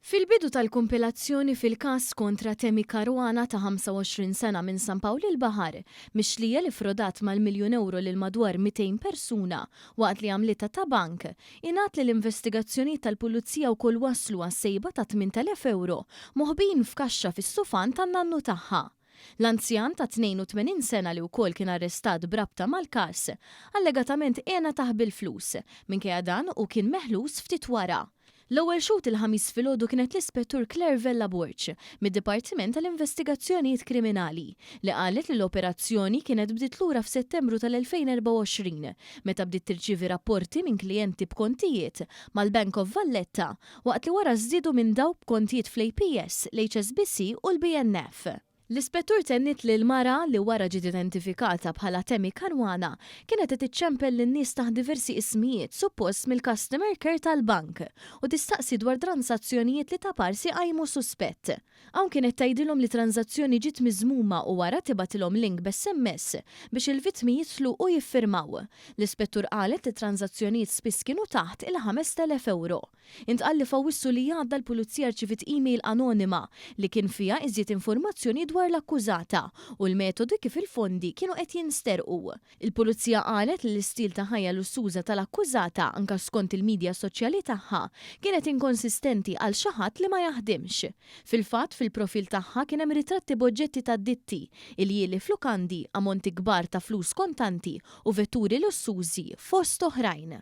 Fil-bidu tal-kumpilazzjoni fil-każ kontra Temi Caruana ta' 25 sena minn San Pawl il-Baħar, mixlija li ffrodat mal-miljun ewro lil madwar 200 persuna waqt li għamlitha ta' bank, ingħad li l-investigazzjonijiet tal-Pulizija wkoll wasslu għas-sejba ta' 8,000 ewro moħbijin f'kaxxa fis-sufan tan-nannu tagħha. L-anzjan ta' 82 sena li wkoll kien arrestat b'rabta mal-każ, allegatament għenha taħbi l-flus. Minkejja dan, hu kien meħlus ftit wara. L-ewwel xhud il-Ħamis filgħodu kienet l-Ispettur Claire Vella Borg, mid-Dipartiment tal-Investigazzjonijiet Kriminali, li qalet li l-operazzjoni kienet bdiet lura f'Settembru tal-2024, meta bdiet tirċievi rapporti minn klijenti b'kontijiet mal-Bank of Valletta waqt li wara żdiedu minn dawk b'kontijiet fl-APS, l-HSBC u l-BNF. L-Ispettur tenniet li l-mara, li wara ġiet identifikata bħala Tammy Caruana, kienet qed iċċempel lin-nies taħt diversi ismijiet suppost mill-customer care tal-bank u tistaqsi dwar transazzjonijiet li taparsi qajmu suspett. Hawn kienet tgħidilhom li transazzjoni ġiet miżmuma u wara tibgħatilhom link b'SMS biex il-vittmi jidħlu u jiffirmaw. L-Ispettur qalet li t-transazzjonijiet spiss kienu taħt il-5,000 ewro. Intqal li f'Awwissu li għadda l-Pulizija rċiviet email anonima li kien fiha iżjed informazzjoni dwar l-akkużata u l-metodi kif il-fondi kienu qed jinsterqu. Il-Pulizija qalet li l-istil ta' ħajja lussuża tal-akkużata, anke skont il-midja soċjali tagħha, kienet inkonsistenti għal xi ħadd li ma jaħdimx. Fil-fatt, fil-profil tagħha kien hemm ritratti b'oġġetti tad-ditti, iljieli f'lukandi, ammonti kbar ta' flus kontanti u vetturi lussużi, fost oħrajn.